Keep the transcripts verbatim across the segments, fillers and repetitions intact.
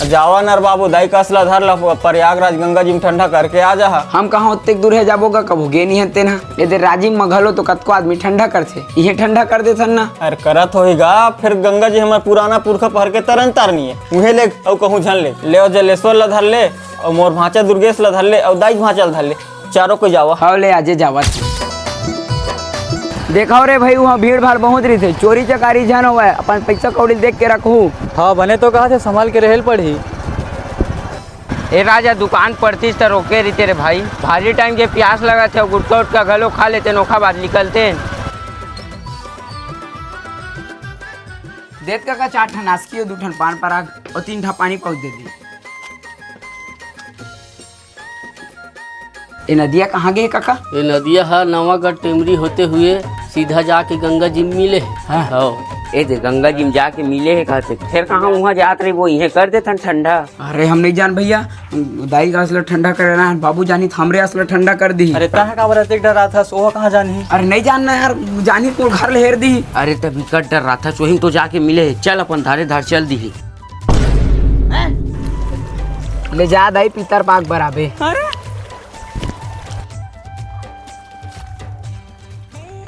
जावा नर बाबू, दाई कस ला धर ला, प्रयागराज गंगा जी में ठंडा करके आ जाहा। हम कहाँ ओतेक दूर हे जाबो गा, कभू गे नहीं हन तेन हा। ए दे राजिम म घलो तो कतको आदमी ठंडा करथे, इहे ठंडा कर देथन ना। अरे करत होही गा, फेर गंगा जी हमर पुराना पुरखा पहर के तरन तारनी हे, उहे ले अउ कहूँ झन ले। ले अउ जलेश्वर ला धर ले, अउ मोर भांचा दुर्गेश ला धर ले, अउ दाई भांचा ला धर ले। चारों कोई जावा। हव ले आजे जावत। देखव रे भाई, उहाँ भीड़ भाड़ बहुत रहिथे, चोरी चकारी झन होवय, अपन पइसा कौड़ी देख के रखहू। हाँ, बने तो कहा थे, संभाल के रहेल पड़ही। ए राजा, दुकान पड़तीस त रोके रहिते रे भाई, भारी टाइम के प्यास लगत हे, गुटका उटका घलो खा लेते, ओखा बाद निकलते। देत कका, चार ठन आसकी अउ दू ठन पान पराग अउ तीन ठा पानी पाउच दे दी। ए नदिया कहाँ गे हे कका? ए नदिया ह नवागढ़ टेमरी होते हुए सीधा जाके गंगा जी में मिले हे। हाँ। हव। ए दे गंगा जी में जाके मिले हे कहते, फेर कहाँ उहाँ जात रही, वो इहें कर देथन ठंडा। अरे हम नहीं जान भैया, दाई का असला ठंडा करे ना, बाबू जानी त हमरे असला ठंडा कर दी। अरे तहाँ काबर अतेक डरात हस, ओह कहाँ जानही? अरे नहीं जानना यार, जानी त मोर घर ले हेर दी। अरे तभी कर डरात हस, वहीं तो जाके मिले हे, चल अपन धारे धार चल दी। ले जा दाई, पितर पाक बराबे। अरे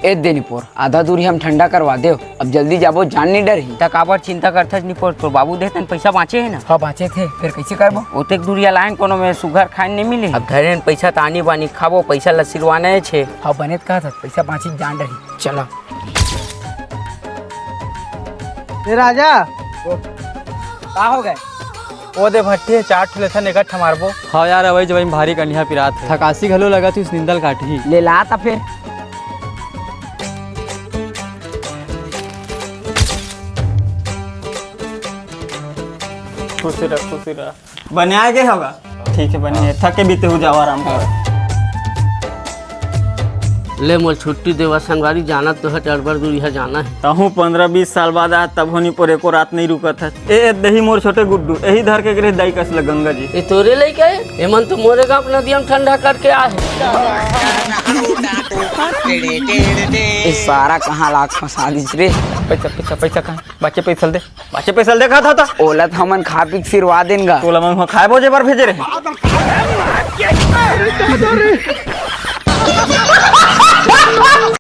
ए दे निपोर, आधा दूरी हम ठंडा करवा देव, अब जल्दी जाबो, जान नहीं डरही। त काबर चिंता करथस निपोर, तोर बाबू देहतन पइसा बाँचे हे ना? हाँ बाँचे थे, फेर कइसे करबो? ओतेक दूरिया लायन कोनो में सुघर खाए नहीं मिले। अब धरे हन पइसा त आनी बानी खाबो, पइसा ल सिरवाना हे छे। हाँ बने त कहत हस, पइसा बाँचे जान डरही। चला। ए राजा, का हो गए? ओ दे भट्टी हे, चार ठो लेथन, एक ठा मारबो। हाँ यार, अवई जवई में भारी कनिहा पिरात हे। थकासी घलो लगत हे, निंदल काटही। ले ला त फेर। खुशी रह, खुशी रह। बने आ गए होगा। ठीक है, बने है। थके बीते हो जाओ, आराम करो। ले मोल छुट्टी देवा संगवारी, जाना तो है, अड़बड़ दूर यहाँ जाना है। तहूँ पंद्रह बीस साल बाद आ, तब होनी पर एको रात नहीं रुकत है। ए, ए, दही मोर छोटे गुड्डू, यही धर के गिरे दाई कस ले गंगा जी। ए तोरे लइका है? एमन तो मोरे गांव के नदिया में ठंडा करके आ है। ए सारा कहाँ लाग फंसा दिस रे? पैसा, पैसा, पैसा कहाँ? बाचे पैसा दे, बाचे पैसा दे, खाता था। ओला त हमन खा पी के सिरवा देन गा। तोला मन खाए बोजे बर भेजे रहे।